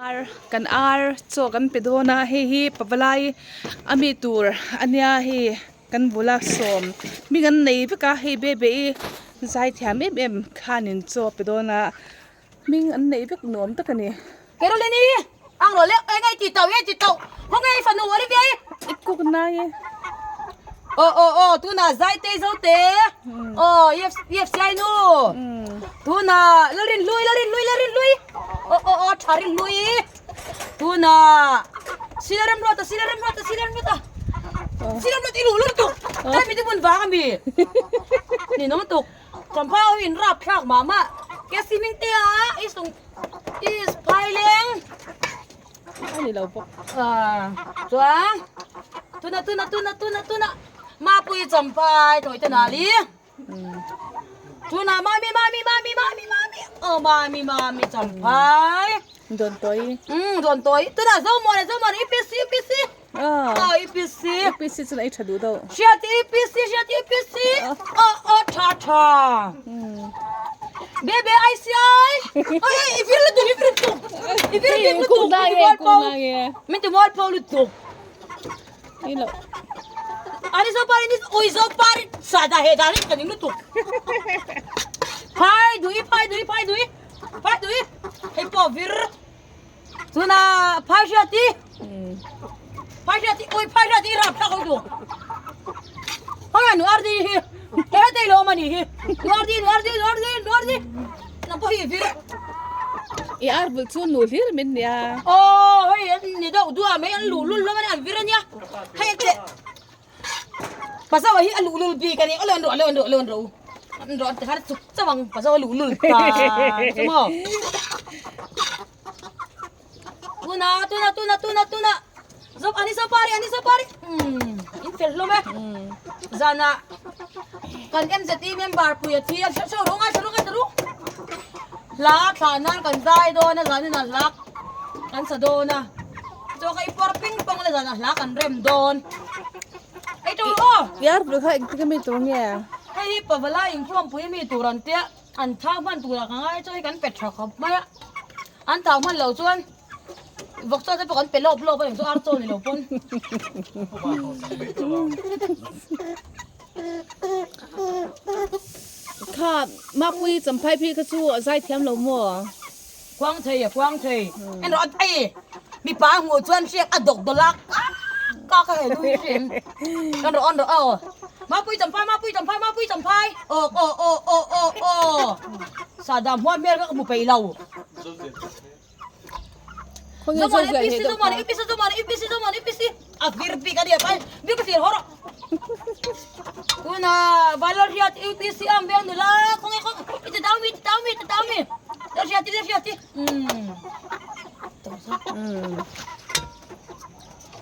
Ar kan ar chaw kan pe dawn a hei hi pavalai a mi tur a nia hei kan bula sawm hming an nei vek a hei bebe i zaithiam em em khanin chaw a pe dawn a hming an nei vek nuam tak a ni. Caroline i ang rawh le eng ei ti tauh ei ti tauh khaw nge i fanu Olivia i. I kuk nai e. Aw aw aw tunah Zaitei Zote aw EFCI nu tunah Lalrinhlui Lalrinhlui Lalrinhlui aw aw aw tha Rinhlui tunah Silaremruata Silaremruata Silaremruata Silaremruata i luh lutuk tlai mi te hmun vang ami ninawm tuk Champha ho in rap thlak mah mah Kesi Hmingtea i sung i phaileng A ni lo bawk. Chuan tuna tuna tuna tuna tuna mapui champai tawih te nali tuna mami mami mami mami mami oh mami mami champai don toi don toi tuna zo mo zo mo ipc ipc oh ipc ipc chu ai thadu do Hriat ipc hriat ipc oh oh tha tha Bebe ICI oi i vir lutuk i vir lutuk i vir bik lutuk min ti mual pho min ti mual pho lutuk ani zo pari ni ui zo pari sada he dan ka ning lutuk phai dui phai dui phai dui phai dui hei pawh vir Tuna phai hriat i phai hriat i ui phai hriat i rap thlak lutuk hei nu ardi hi he tei lo mani hi nu ardi nu ardi nu ardi nu ardi nang pawh hi vir i ar bul chu nu hlir min nia aw hei an ni deuh duah mai an luh lul hlawm a nia an vir ania hei an teh Pazawa hi a luh lul bik a ni aw le an rawh le an rawh le an rawh u an rawh an ti khan a chuk chauh ang Pazawa luh lul ta chu maw. Tuna tuna tuna tuna tuna zo ani zo pari ani zo pari in fel hlawm e zana kan MZE member pui a thi a hre hreu ru ngai hreu ngai ru hla thla nan kan zai dawn a zanin a hla kan sa dawn a chaw ka i pawr ping pawng le zana hla kan rem dawn ei to aw yar bul kha engtik ami tur nge hei hi pavala inkhawm pui mi tur an tia An thau hman turah ka ngai chu hei kan pe tha khawp mai a, an thau hman loh chuan vawk chaw te pawh kan pe lawp lawp a eng chu ar chaw ni lo pawn. Kha Mapui champhai phei kha chu a zai thiam lo maw? Khuang thei a khuang thei en rawh a mipa a hmuh chuan hriak a dawk dawlh a ka ka he nui hrim en rawh en rawh aw mapui champhai mapui champhai mapui champhai aw aw aw aw aw aw sadam huan hmel kha ka hmu peih lo Zomon APC Zomon APC Zomon APC Zomon APC a vir bik a nia pai vir ka thlir haw rawh tuna valor hiat UPC am veng nula khawnge khaw i ti dau mi ti dau mi ti dau mi la hriat ti la hriat ti um.